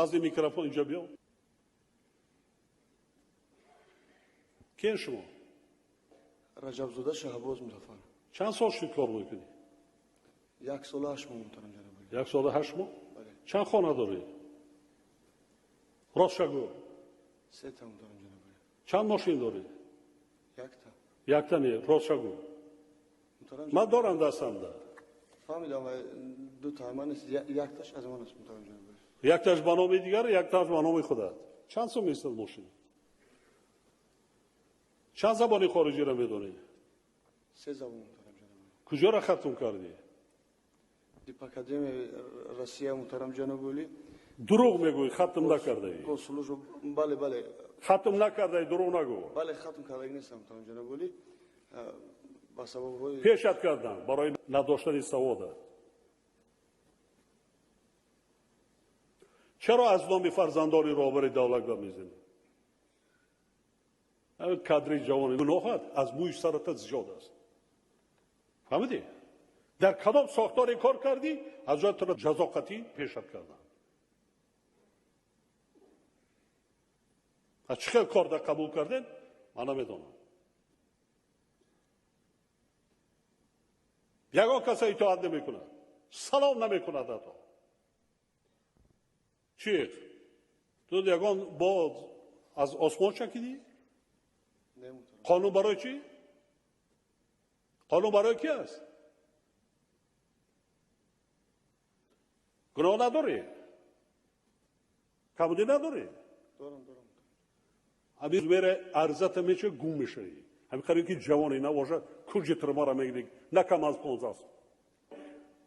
Назди микрофон инҷо биё. Киен шумо? Раҷабзода Шаҳбоз Музаффар. Чанд сол шуд кор мекунӣ? 1 сола 8 моҳ, муҳтарам ҷаноби. 1 сола 8 моҳ? Бале. Чанд хона дорӣ? Ростша гӯ. Сета, муҳтарам ҷаноби. Чанд мошин дорӣ? Якта. Якта не, ростша гӯ. Муҳтарам. Ман дорам дастамда. Фаҳмидам, дута ман нест, якташ аз ман аст, муҳтарам ҷаноби. Якташ ба номи дигар, якташ ба номи худат. Чанд сум местад мошин? Чанд забони хориҷиро медонӣ? Се забон, муҳтарам ҷаноби. Куҷоро хатм кардӣ? Дипакадемияи Россия, муҳтарам ҷаноби. Дурӯғ мегӯӣ, хатм накардаӣ. Госслужба, бале, бале. Хатм накардаӣ, дурӯғ нагӯ. Бале, хатм кардаги нестам, муҳтарам ҷаноби, ба сабабҳои Пешат кардам барои надоштани савода. Чаро аз номи фарзандони роҳбари давлат гап мезанӣ? Кадри ҷавони гуноҳат аз мӯи сарата зиёд аст, фаҳмидӣ? Дар кадом сохторе кор кардӣ, аз ҷои туро ҷазо қатъӣ пешат кардам. Аз чӣ хел кор дар қабул кардем, ман намедонам. Ягон каса итоат намекунад, салом намекунад ҳатто. Чӣ, ту ягон бо аз осмон чакидӣ? Қонун барои чӣ? Қонун барои ки аст? Гуноҳ надорӣ, камудӣ надорӣ? Дорам, дорам. Ҳамин мере арзата меча, гум мешавӣ. Ҳамин қариб ки ҷавоне набошад, куҷи тирмара мегирӣ, на кам аз 15 сол.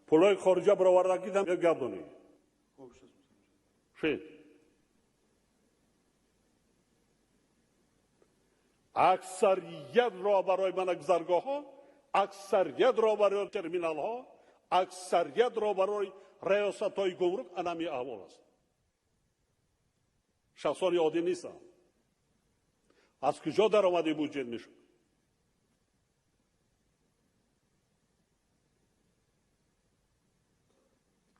Пулҳои хориҷа баровардагидам гап донӣ. Шед аксарият роҳбарои мана гузаргоҳҳо, аксарият роҳбарои терминалҳо, аксарият роҳбарои раёсатҳои гумрук анами аҳвол аст. Шахсони оддӣ нестанд. Аз куҷо даромади буҷет мешуд?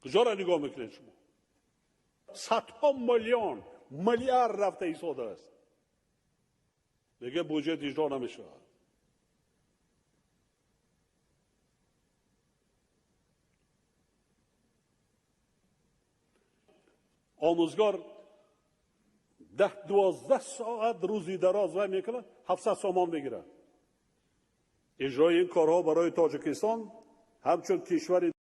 Куҷоро нигоҳ мекунед шумо? Садҳо миллион, миллиард рафта истодааст, мега буҷет иҷро намешавад. Омӯзгор 10-12 соат рӯзи дароз вай мекунад, 700 сомон мегирад. Иҷрои ин корҳо барои Тоҷикистон ҳамчун кишвари